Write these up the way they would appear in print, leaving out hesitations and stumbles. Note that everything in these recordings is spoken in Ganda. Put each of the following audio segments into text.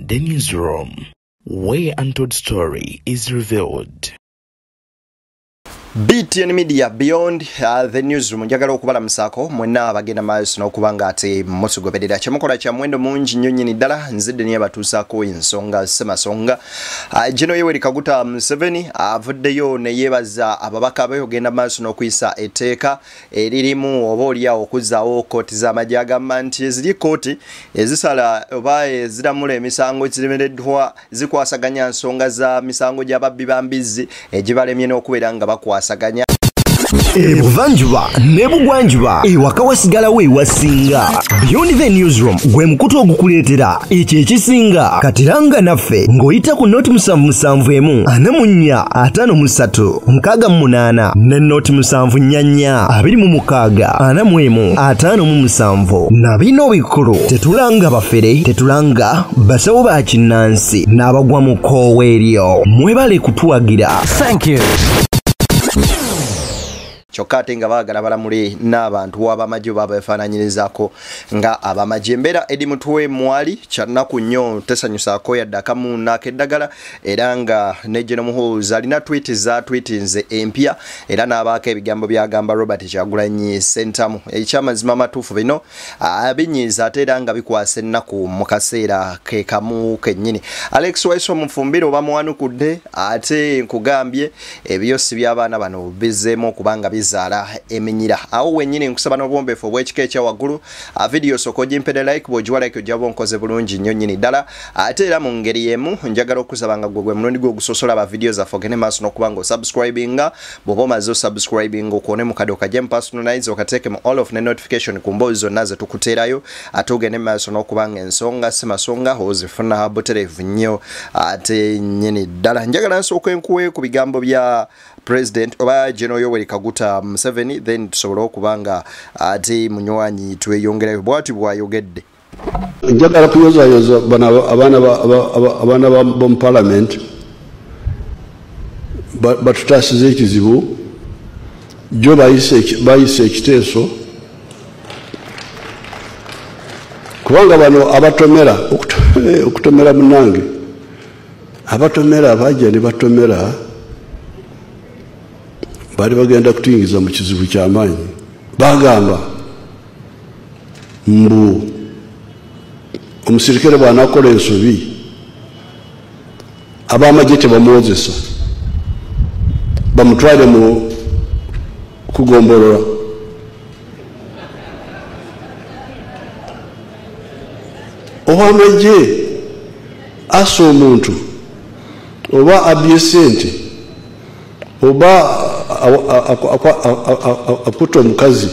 The newsroom, where untold story is revealed. BTN Media Beyond the newsroom njagala okubala musako mwenna abagenda maaso n'okubanga ate mutugoberera kyemukola kya muwendo mungi nnyo nnyini ddala nzidde niye batuusaako ensonga ssemasonga. General Yoweri Kaguta Museveni avuddeyo ne yeebaza ababaka be ogenda maaso n'okuyisa etteeka eririmu oba oliawo okuzzaawo kkooti z'amagye. Agamba nti eziri kkooti ezisala oba eziramula emisango kiremereddwa zikwasaganya nsonga za misango gy'ababbi ba mbizzi egibalemye n'okubeera nga bakwasa. Ebuvanjuba nebugwanjuba ewaka wasigalawo ewasinga. Beyond the newsroom gwe mukutu ogukuleetera ekyo ekisinga. Katiranga naffe ng'oyita ku 077 44 53 68 ne 074 26 41 57. Na bino bikulu tetulanga bafere, tetulanga basawo ba kinnansi n'abagwa mu kkoowe eryo. Mwebale kutuwagira. Thank you. Kyokka ate nga baagala balamule n'abantu ab'amagye oba abeefaanaanyirizaako nga ab'amagye. Embeera eri mutwe mwali kyannaku nnyo, tesanyusaako yadde akamu n'akeddagala, era nga ne General Muhoozi alina tweet zaatweetinze empya era n'abaako ebigambo by'agamba Robert Kyagulanyi Ssentamu. Ekyamazima amatuufu bino binyiiza ate era nga bikwasa ennaku mu kaseera ke kamu kennyini. Alex Waiswa Mufumbiro bamuwanukudde ate nkugambye ebyosi by'abaana bano bizzeemu okubanga bizaala eminyira. Awo wennyini nkusaba n'obwombeefu obw'ekika ekya waggulu, video sooka ogimpere like, bw'ogiwa like ojja bonkoze bulungi nnyo nnyini ddala. Ate era mu ngeri y'emu njagala okusaba nga gwe gwe mulundi gwe ogusosola aba video zaffe ogende maaso n'okuba nga osubscribinga. Bw'oba omaze osubscribinga okone mu kade okajje mu personalize okateeke mu all of ne notification ku mboozi zonna ze tukuteerayo, ate ogende maaso n'okuba nga ensonga si masonga ozifuna butereevu nnyo ate nnyini ddala. Njagala nsooke nkuwe ku bigambo bya President oba General Yoweri Kaguta Museveni, then tusobole okubanga ate munywanyi tweyongerayo bw'ati bw'ayogedde. Njagala kuyozayoza bano abaana b'omu parliament batutaasiza ekizibu jo bayise ekiteeso, kubanga bano abatomera okutomera munnange abatomera bajja ne batomera bali bagenda kutuyingiza mu kizibu ky'amaanyi. Bagamba mbu omusirikale bw'anaakola ensobi ab'amagye tebamuwozesa, bamutwale mu kugombolola. Ow'amagye assa omuntu oba abbye ssente oba akutta omukazi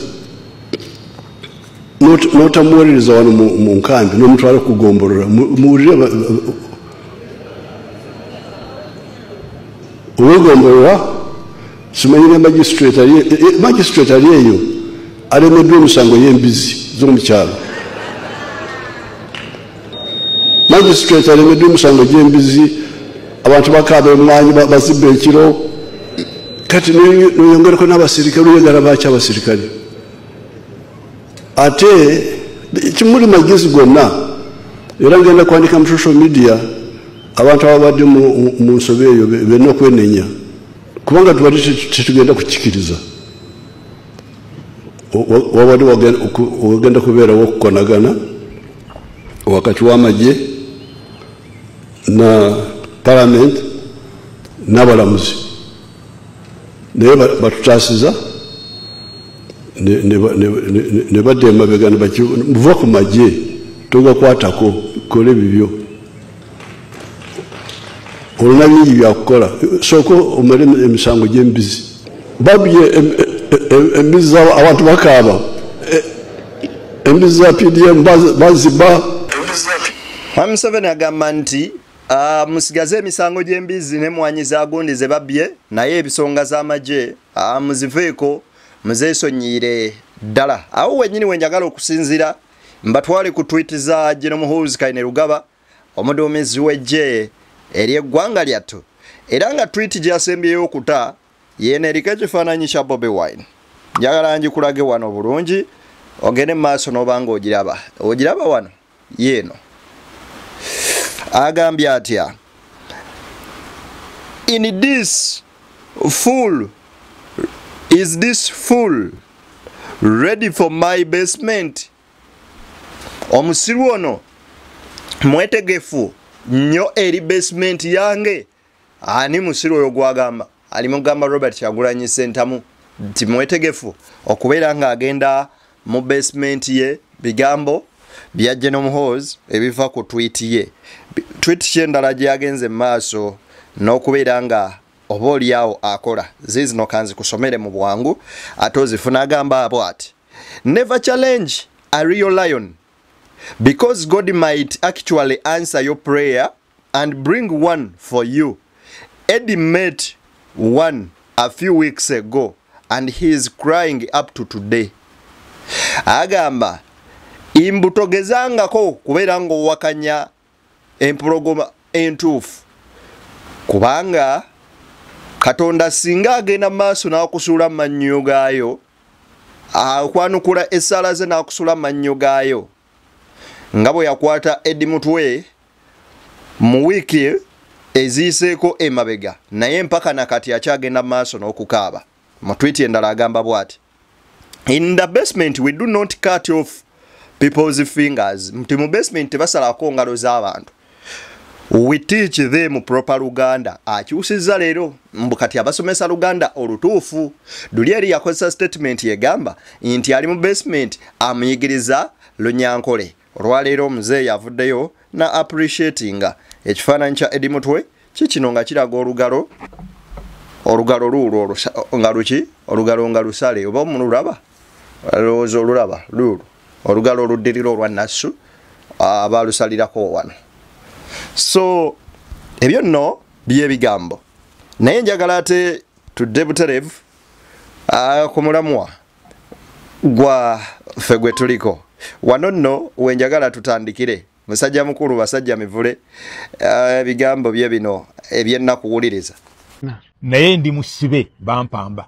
n'otamuwolereza wano mu nkambi n'omutwala kugombolola, muwulire owegombolola. Simanyi ne magistrate ali eyo alemeddwa emisango y'embizi z'omukyalo. Magistrate alemeddwa emisango gy'embizi, abantu bakaaba emwanyi bazibba ekiro. Kati noyongerako n'abasirikale, oyagala baaki abasirikale? Ate kimuli magezi gonna, era ngenda kuandika mu social media abantu ababadde mu nsobi eyo benna okwenenya, kubanga tubadde tetugenda kukikiriza. Wabadde wagenda kubeerawo okukonagana wakati w'amagye na parliament n'abalamuzi, naye batutaasiza ne badda emabega muva ku magye togakwatako, kole bibyo, olina bingi byakukola, sooka omale emisango gy'embizi. Babye embizi, abantu bakaaba embizi za PDM baziba. Museveni agamba nti musigaze emisango gy'embizi n'emmwanyi za gundi ze babbye, naye ebisonga z'amagye muziveeko muzeesonyiire ddala. Awo wennyini we njagala okusinziira mbatwale ku tweet za General Muhoozi Kainerugaba, omuduumizi w'eggye ery'eggwanga lyattu, era nga tweet gy'asembyeyo okuta yeeno eriko ekifaananyi kya Bobi Wine. Njagala ngikulage wano bulungi ogende mu maaso n'oba nga ogiraba. Ogiraba wano yeeno. Agambye atya? In this fool, is this fool ready for my basement? Omusiru ono mwetegefu nnyo eri basement yange. Ani musiru oyo gwagamba? Ali mugamba Robert Kyagulanyi Ssentamu nti mwetegefu okubeera ng'agenda mu basement ye. Bigambo bya General Muhoozi ebiva ku tweet ye. Tweet ye endala gye yagenze mu maaso n'okubeera nga oba oliawo akola zizino kanzi kusomere mu bwangu ate ozifuna. Agamba abo ati, never challenge a real lion because God might actually answer your prayer and bring one for you. Eddie met one a few weeks ago and he is crying up to today. Agamba imbutogezangako kubeera ng'owakanya empologoma entuufu, kubanga Katonda singa agenda maaso n'akusuula mannyo gaayo, akwanukula essaala ze n'akusuula mannyo gaayo, nga bwe yakwata Eddie Mutwe mu wiiki eziyiseeko emabega, naye mpaka nakati akyagenda maaso n'okukaaba. Mu tweet endala agamba bw'ati, in the basement we do not cut off people's fingers. Nti mu basement tebasalako ngalo z'abantu. We teach them proper Luganda. Akyusizza leero mbu kati abasomesa Luganda olutuufu. Duli eri yakozesa statement yegamba nti ali mu basement amuyigiriza Lunyankole. Olwaleero omuzeeyi avuddeyo na appreciatinga ekifaananyi kya Eddie Mutwe kikino nga kiraga olugalo, olugalo luulwo nga luki, olugalo nga lusale, oba mululaba, olowooza olulaba luulwo olugalo oluddirira olwa Nassu abalusalirako wano. So ebyo nno by'ebigambo, naye njagala ate tudde butereevu ku mulamwa gwa ffe gwe tuliko wano. Nno wenjagala tutandikire musajja mukulu basajja mivule, ebigambo bye bino ebyennakuwuliriza. Naye ndi musibe bampamba,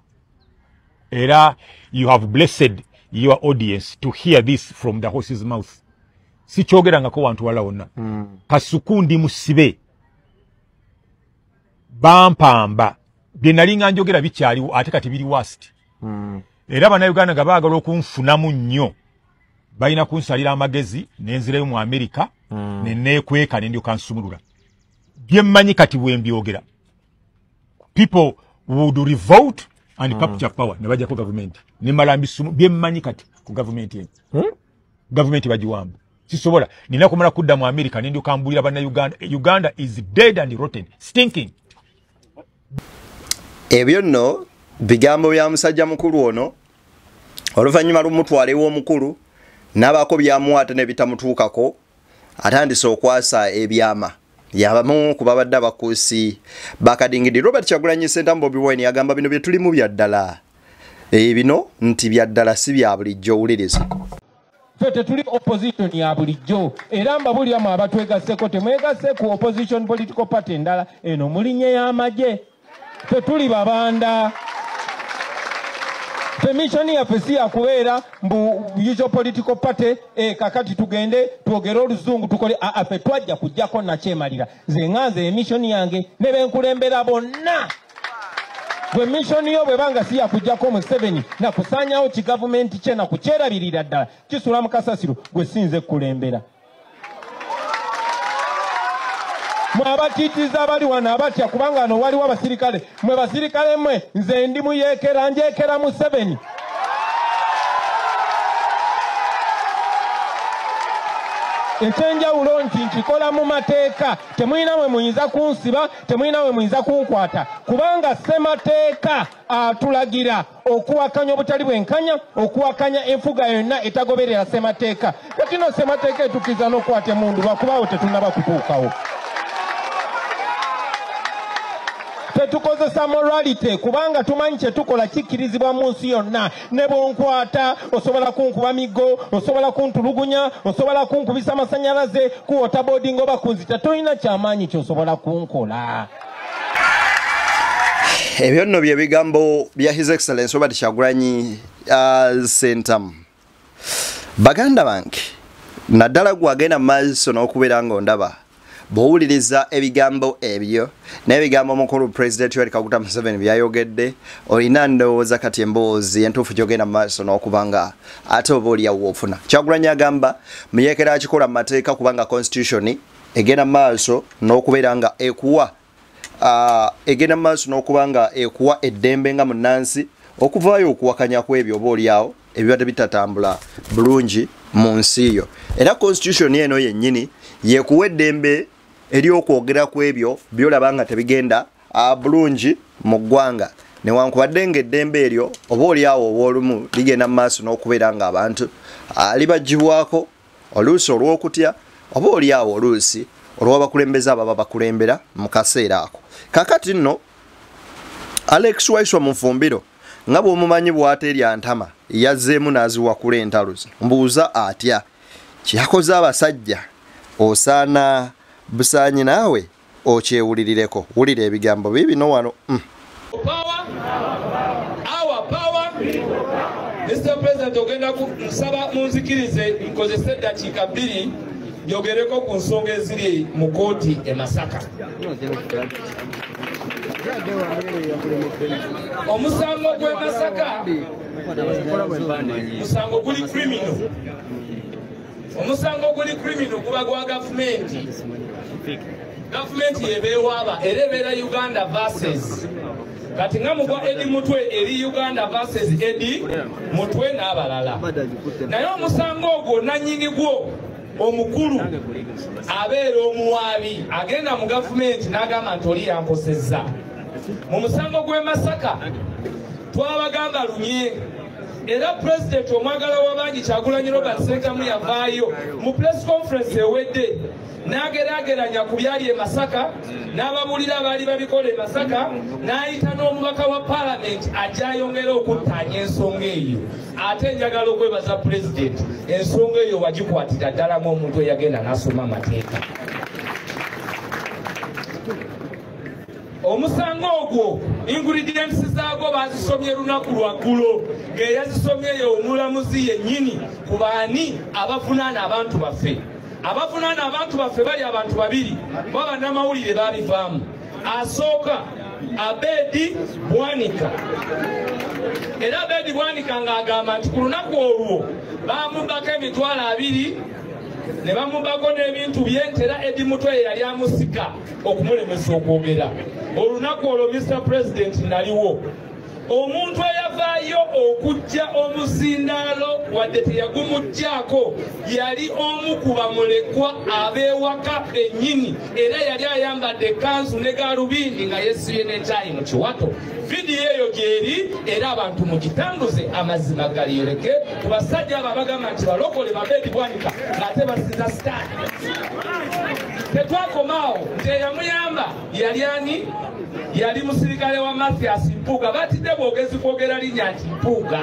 era you have blessed your audience to hear this from the horse's mouth. Sikyogerangako wantu wala wonna. Kasuku ndi musibe bampamba, bye nalinga njogera bikyaliwo ate kati biri worst. Era bannayuganda nga baagala okunfunamu nnyo balina kunsalira amagezi nenzirayo mu Amerika neneekweka nendyoka nsumulula bye mmanyi. Kati bwe mbyogera people would revolt and capture power ne bajjako gavumenti nemala mbisumu bye mmanyi kati ku gavumenti eno. Gavumenti bagiwamba, sisobola, nina kumala kudda mu Amerika nendyoka mbulira bannayuganda. Uganda is dead and rotten, stinking. Ebyo nno bigambo bya musajja mukulu ono oluvannyuma lumutwala ew'omukulu n'abaako byamuwa ate ne bitamutuukako, atandise okwasa ebyama yabamu ku babadde abakuusi bakadingidi. Robert Kyagulanyi Ssentamu Bobi Wine yagamba bino bye tulimu bya ddala, bino nti bya ddala si bya bulijjo. Owuliriza. Ffe tetuli opposition ya bulijjo, era mbabuliramu abatwegasseko, temwegasse ku opposition political party endala eno mulinye y'amagye. Ffe tuli babanda, ffe mission yaffe si yakubeera mbu usual political party, kakati tugende twogere oluzungu tukole. Aa, ffe twajja kujjako nakyemalira. Nze nga nze emission yange ne benkulembera bonna, gwe mission yo bwebanga si yakujjako Museveni nakusaanyawo kigavumenti kye nakukyerabirira ddala kisula mu kasasiro, gwe sinze kukulembera. Mwe abatiitiza abali wano abatya kubanga wano waliwo abasirikale, mwe basirikale mwe, nze ndi muyeekera njeekera Museveni. Ekyenjawulo nti nkikola mu mateeka, temulina mwe muyinza kunsiba, temulina mwe muyinza kunkwata, kubanga ssemateeka atulagira okuwakanya obutali bwenkanya, okuwakanya enfuga yonna etagoberera ssemateeka. Kati no ssemateeka etukkiriza n'okukwata emundu lwakubaawo tetunnaba kutuukawo. Tetukozesa morality kubanga tumanyi kye tukola kikkirizibwa mu nsi yonna. Ne bw'onkwata osobola kunkuba miggo, osobola kuntulugunya, osobola kunkubisa amasannyalaze, ku waterboarding oba kunzita, tolina kyamaanyi ky'osobola kunkola. Ebyo nno bye bigambo bya His Excellence Robert Kyagulanyi Ssentamu. Baganda bange, naddala gwagenda maaso n'okubeera ng'ondaba, Bw'owuliriza ebigambo ebyo n'ebigambo omukulu President Yoweri Kaguta Museveni byayogedde, olina ndowooza kati emboozi entuufu gy'ogenda mu maaso n'okuba nga ate oba oliawo woofuna. Kyagulanyi agamba muyeekera akikola mu mateeka kubanga constitution egenda mu maaso n'okubeera nga ekuwa egenda mu maaso n'okuba nga ekuwa eddembe nga munnansi okuvaayo okuwakanya ku ebyo oba oliawo ebibadde bitatambula bulungi mu nsi yo. Era constitution eno yennyini yekuwa eddembe ery'okwogera ku ebyo by'olaba nga tebigenda bulungi mu ggwanga, newankubadde ng'eddembe eryo oba oliawo obw'olumu ligenda mu maaso n'okubeera ng'abantu libaggyibwako oluusi olw'okutya oba oliawo oluusi olw'abakulembeze ababa bakulembera mu kaseera ako. Kaakati nno Alex Waiswa Mufumbiro nga bw'omumanyi bw'ateerya ntama yazzeemu n'aziwakula entalo ze. Mbuuza atya kyeyakoze abasajja, osaana busaanyi naawe okyewulirireko. Wulira ebigambo biibino wano. Power, our power. Mr. President, ogenda nsaba munzikirize nkozese eddakiika 2 njogereko ku nsonga eziri mu kkooti e Masaka. Omusango gw'e Masaka musango guli criminal. Omusango guli criminal guba gwa gavumenti. Gavumenti yebeewaaba era ebeera Uganda versus. Kati nga mugwa Eddie Mutwe eri Uganda versus Eddie Mutwe n'abalala. Naye omusango ogwo nannyini gwo omukulu abeera omuwaabi agenda mu gavumenti n'agamba nti oli yankosezza. Mu musango gw'e Masaka twabagamba lunye, era pulezidenti omwagala w'abangi Kyagulanyi Robert Ssentamu yavaayo mu press conference ewedde n'ageraageranya ku byali e Masaka, n'ababuulira abaali babikola e Masaka, n'ayita n'omubaka wa paalamenti ajja ayongera okuttaanya ensonga eyo. Ate njagala okwebaza pulezidenti, ensonga eyo wagikwatira ddala ng'omuntu eyagenda n'asoma amateeka. Omusango ogwo ingredients zaagwo baazisomye lunaku lwaggulo, ng'eyazisomyeyo omulamuzi yennyini ku baani abavunaana abantu baffe. Abavunaana abantu baffe bali abantu babiri, bo bannamawulire baabivaamu. Asooka Abedi Bwanika. Era Abedi Bwanika ng'agamba nti ku lunaku olwo baamubbako 20,000 ne bamubbako n'ebintu bye, nti era Eddie Mutwe yali amusika okumulemesa okwogera. Olunaku olwo Mr. President naliwo. Omuntu eyavaayo okujja omuzindaalo wadde teyagumuggyako yali omu ku bamulekwa ab'ewaka bennyini, era yali ayambadde ekkanzu ne gaalubindi nga yeesibye n'ekyayi mu kiwato. Vidiyo eyo gy'eri era abantu mugitambuze amazima galiyoleke ku basajja abo abagamba nti balokole ba Abedi Bwanika ng'ate basinza sitaani. Tetwakomaawo nti eyamuyamba yali ani? Yali musirikale wa Mathias Mpuuga. Batidde bwogezi kwogera linnya nti Mpuuga.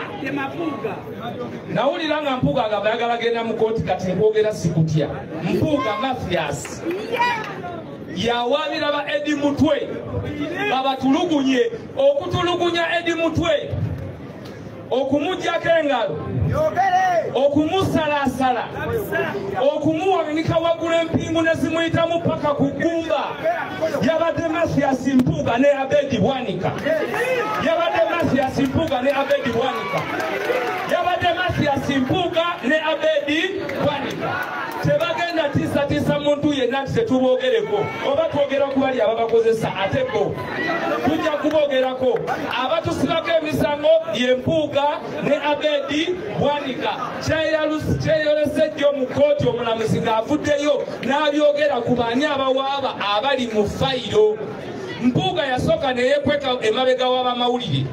Nawulira nga Mpuuga agamba ayagala genda mu kkooti, kati nkwogera sikutya. Mpuuga Mathias yawaabira ba Eddie Mutwe babatulugunye. Okutulugunya Eddie Mutwe, okumuggyako engalo, okumusalasala, okumuwanika waggulu empingu ne zimuyitamu paka ku ggumba, yabadde Mathias Mpuuga ne Abedi Bwanika. Yabadde Mathias Mpuuga ne Abedi Bwanika. Yabadde Mathias Mpuuga ne Abedi Bwanika. Tebagenda tiisatiisa muntu yenna nti tetuboogereko, oba twogera ku bali ababakozesa, ate bo tujja kuboogerako. Abatusibako emisango ye Mpuuga ne Abedi Bwanika. Kyeyolese jjo mu kkooti omulamuzi ng'avuddeyo n'abyogera ku baani abawaaba abali mu fayiro. Mpuuga yasooka ne yeekweka emabega w'abamawulire.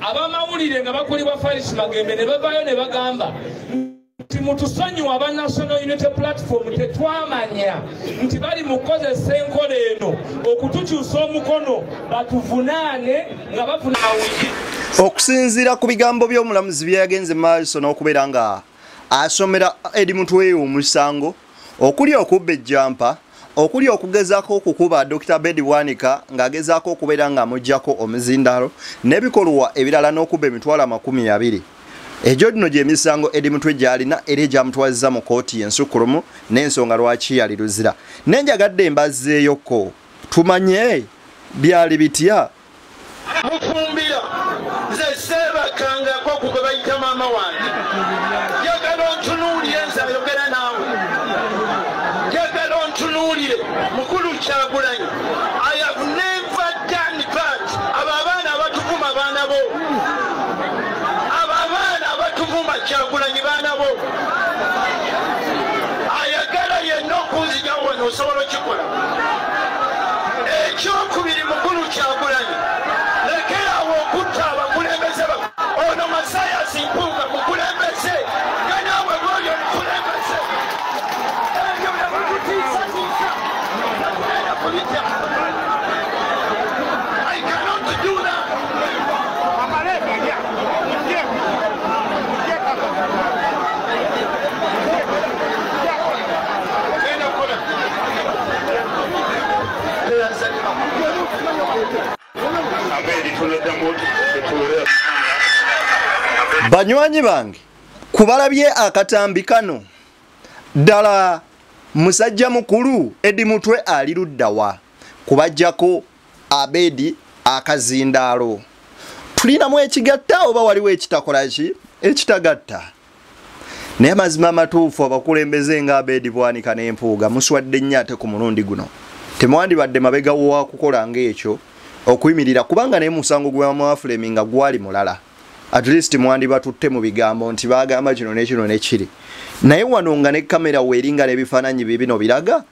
Abamawulire nga bakulibwa Farish Magembe ne bavaayo ne bagamba nti mutusonyiwe aba National Unity Platform, tetwamanya nti bali mu kukozesa enkola eno okutukyusa omukono batuvunaane nga bafuna awigi. Okusinziira ku bigambo by'omulamuzi bye yagenze maaso n'okubeera nga asomera Eddie Mutwe omusango okuli okubba ejjampa, okuli okugezaako okukuba Dr. Abedi Bwanika ng'agezaako okubeera ng'amuggyako omuzindaalo n'ebikolwa ebirala n'okubba 20,000. Egyo gino gy'emisango Eddie Mutwe gy'alina era egyamutwazza mu kkooti y'ensukkulumu n'ensonga lwaki yali Luzira. Nenjagadde mbazzeeyoko tumanye byali bitya. Mufumbira nze seebakangako ku gwe bayita maama wange. Njagala ontunuulire nze ayogera naawe. Njagala ontunuulire mukulu Kyagulanyi. I have never done that. Abo abaana abatuvuma baana bo. Abo abaana abatuvuma Kyagulanyi baana bo. Ayagala yenna okunzija wano osobola okikola. Ekyokubiri mukulu Kyagulanyi, lekerawo okutta abakulembeze ono Mathias Mpuuga mukulembeze, nga naawe bw'oli omukulembeze. Ebyo byebikutiisatiisa, tagenda kubitya. I cannot do that. Banywanyi bange, kubalabye akatambi kano, ddala musajja mukulu Eddie Mutwe ali ludda wa kubajjako Abedi akazindaalo. Tulinamu ekigatta oba waliwo ekitakola ki ekitagatta? Naye amazima amatuufu abakulembeze nga Abedi Bwanika n'Empuuga muswadde nnyo ate ku mulundi guno. Temwandibadde mabega wa kukola ng'ekyo okuyimirira, kubanga naye musango gwe mwafulemi nga gwali mulala. At least mwandibatutte mu bigambo nti bagamba kino n'ekino n'ekiri. Naye wano nga ne kamera weeringa n'ebifaananyi bibino biraga,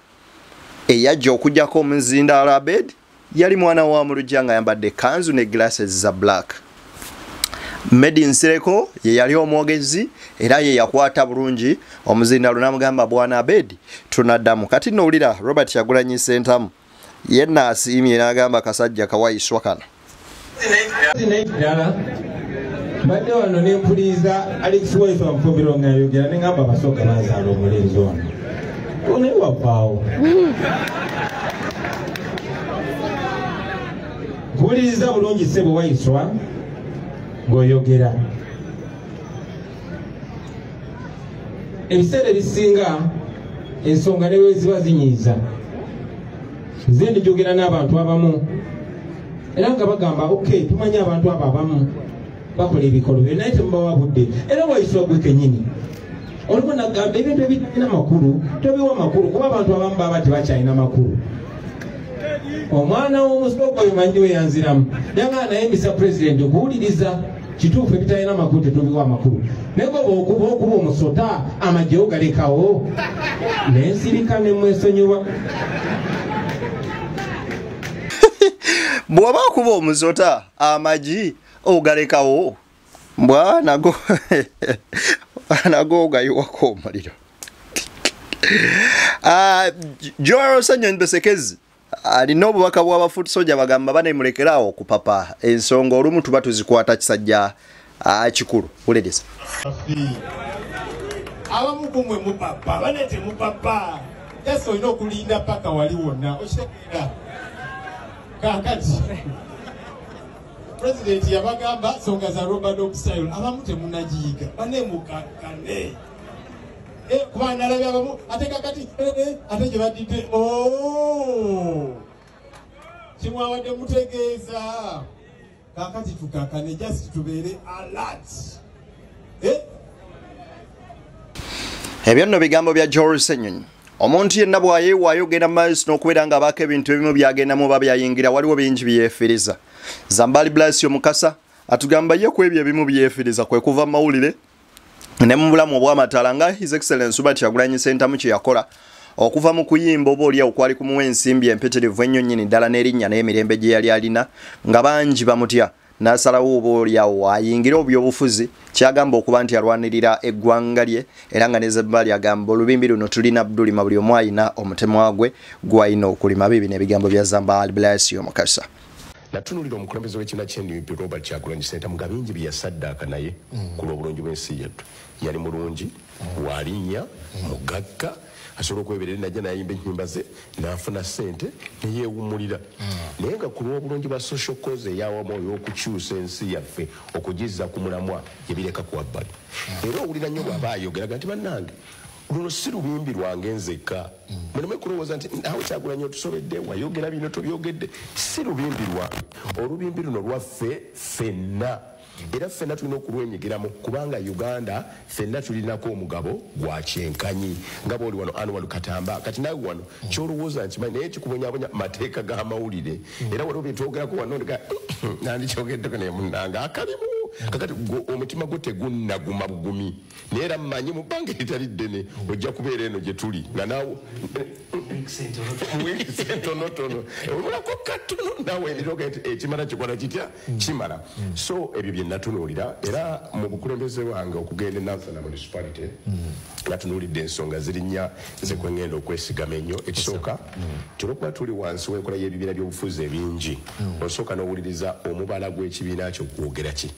eyajja okuggyako omuzindaalo Abedi yali mwana wa Mulujja nga ayambadde ekkanzu ne glasses za black. Medi Nsereko ye yali omwogezi era ye yakwata bulungi omuzindaalo n'amugamba bwana Abedi tunaddamu. Kati nno wulira Robert Kyagulanyi Ssentamu yenna asiimye n'agamba kasajja kawayiswa kano. Ddala mbadde wano ne mpuliriza Alex Waiswa Mufumbiro ng'ayogera ne ngamba abasooka bazaala omulenzi ono. Naye wavaawo. Mpuliriza bulungi ssebo Waiswa ng'oyogera. Ebiseera ebisinga ensonga ne bwe ziba zinyiiza, nze ndijogera n'abantu abamu era nga bagamba okay, tumanyi abantu abo abamu bakola ebikolobero naye temubawa budde. Era Waiswa gwe kennyini olumu nagamba ebintu ebitalina makulu tobiwa makulu, kuba abantu abamu baba tebakyalina makulu. Omwana w'omusooka oyo manyi we yanziramu yagamba naye Mr. President okuwuliriza kituufu ebitalina makulu tetubiwa makulu, naye goba okuba omusota amagye ogalekawo nensirika ne mwesonyiwa. Bw'oba okuba omusota amagi ogalekawo, mbwa nago nago ogayiwako omuliro. Joel Ssenyonyi Besekezi alina obubaka bw'abafoot soldier bagamba banemulekerawo okupapa ensonga olumu tuba tuzikwata kisajja kikulu. Wuliriza. Abamu ku mmwe mupapa, bane temupapa. Just olina okulinda paka wali wonna okitegeera. Kaakati President yabagamba nsonga za Robert Dog style abamu temunagiyiga, bane mukakkane. Kuba nalabye abamu ate kakati ate gye badidde kimwawadde mutegeeza. Kaakati tukakkane, just tubeere alert. Ebyo nno bigambo bya Joel Ssenyonyi. Omuntu yenna bw'ayeewaayo ogenda mu maaso n'okubeera ng'abaako ebintu ebimu by'agendamu oba by'ayingira, waliwo bingi byefiiriza. Zambali Blasio Mukasa atugamba ye ku ebyo ebimu byefiiriza kwe kuva mu mawulire ne mu bulamu obw'amataala nga His Excellency Robert Kyagulanyi Ssentamu kye yakola okuva mu kuyimba oba oli awo kwali kumuwa ensimbi empitirivu ennyo nnyini ddala n'erinnya n'emirembe gye yali alina nga bangi bamutya, n'asalawo oba oli awo ayingire obyobufuzi kyagamba okuba nti alwanirira eggwanga lye, era nga ne Zambali agamba olubimbi luno tulina Abdulima buli omu alina omutemwa gwe gw'alina okulima. Bibi n'ebigambo bya Zambali Blasio Mukasa. Natunulira omukulembeze w'ekibiina kya NUP Robert Kyagulanyi Ssentamu nga bingi bye yasaddaaka naye ku lw'obulungi bw'ensi yattu. Yali mulungi, walinnya, mugagga, asobola okweberera najja n'ayimba ennyimba ze n'afuna ssente neyeewummulira. Naye nga ku lw'obulungi bwa social cause eyawamu ey'okukyusa ensi yaffe okugizza ku mulamwa yebireka ku wabbali. Era owulira nnyo bw'aba ayogeraga nti bannange luno si lubimbi lwange nzekka. Muleme kulowooza nti awo Kyagulanyi otusobedde, wayogera bino tobyogedde. Si lubimbi lwange, olubimbi luno lwaffe ffenna. Era ffenna tulina okulwenyigiramu kubanga Uganda ffenna tulinako omugabo gwa kyenkanyi. Nga bw'oli wano Anwar Katamba, kati naawe wano ky'olowooza nkimanyi naye kikubonyabonya mateeka g'amawulire. Era waliwo bye twogerako wano nandikyogeddeko naye munnange akalimu. Kakati omutima gwo tegunnaguma bugumi, naye era mmanyi mu bbanga eritali ddene ojja kubeera eno gye tuli nga naawe wiikisi entonotono olulako katono naawe endiroga nti ekimala kikola kitya kimala. So ebyo bye natunuulira. Era mu bukulembeze bwange okugenda e Nansana Municipality natunuulidde ensonga ziri nnya nze kwe ngenda okwesigama ennyo. Ekisooka, olwokuba tuli wansi w'enkola y'ebibiina by'obufuzi ebingi, osooka n'owuliriza omubala gw'ekibiina kyo gwogera ki.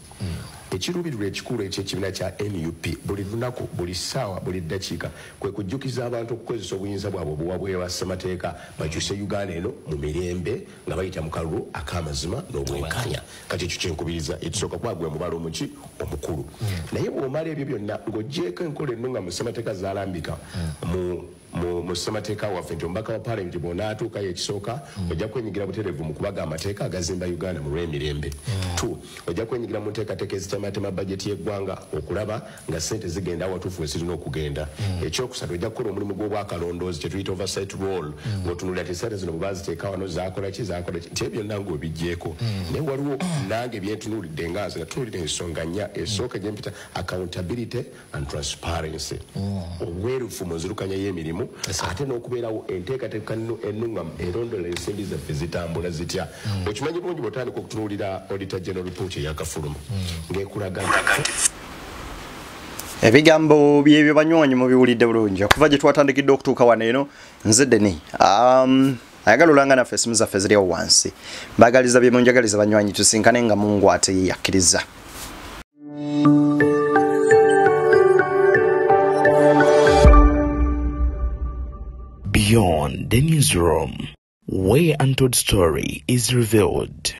Ekiruubirirwa ekikulu eky'ekibiina kya NUP buli lunaku, buli ssaawa, buli ddakiika kwe kujjukiza abantu okukozesa obuyinza bwabwe obuwabwewa ssemateeka bakyuse Uganda eno mu mirembe nga bayita mu kalulu ak'amazima n'obwenkanya. Kati ekyo kyenkubiriza ekisooka kuba gwe mubala omuki omukulu. Naye bw'omala ebyo byonna ng'oggyeeko enkola ennungamu ssemateeka zaalambika mu ssemateeka waffe nti omubaka wa paalamenti bw'onaatuukayo ekisooka ojja kwenyigira butereevu mu kubaga amateeka agazimba Uganda mu lw'emirembe. 2, ojja kwenyigira mu nteekateeka ezitematema bajeti y'eggwanga okulaba nga ssente zigenda awatuufu we zirina okugenda. Ekyokusatu, ojja kukola omulimu gw'obwakalondoozi kye tuyita oversight role, ng'otunuulira nti ssente zino bwe baaziteeka wano zaakola ki zaakola ki, nti ebyo byonna ng'obiggyeeko. Naye waliwo nange byentunuulidde nga nze natunuulira ensonga nnya. Esooka gye mpita accountability and transparency, obwerufu mu nzirukanya y'emirimu, ate n'okubeerawo enteekateeka ennungamu erondola ensimbi zaffe zitambula zitya. Okimanyi bulungi bw'otandika okutunuulira Auditor General report eyakafuluma ng'ekulaga ebigambo byebyo banywanyi mubiwulidde bulungi okuva gye twatandikidde okutuuka wano eno. Nze Deni ayagala olanga naffe esimu zaffe ziriwo wansi. Mbagaliza bye munjagaliza banywanyi, tusinkane nga Mungu ate yakkiriza. Beyond the newsroom, where untold story is revealed.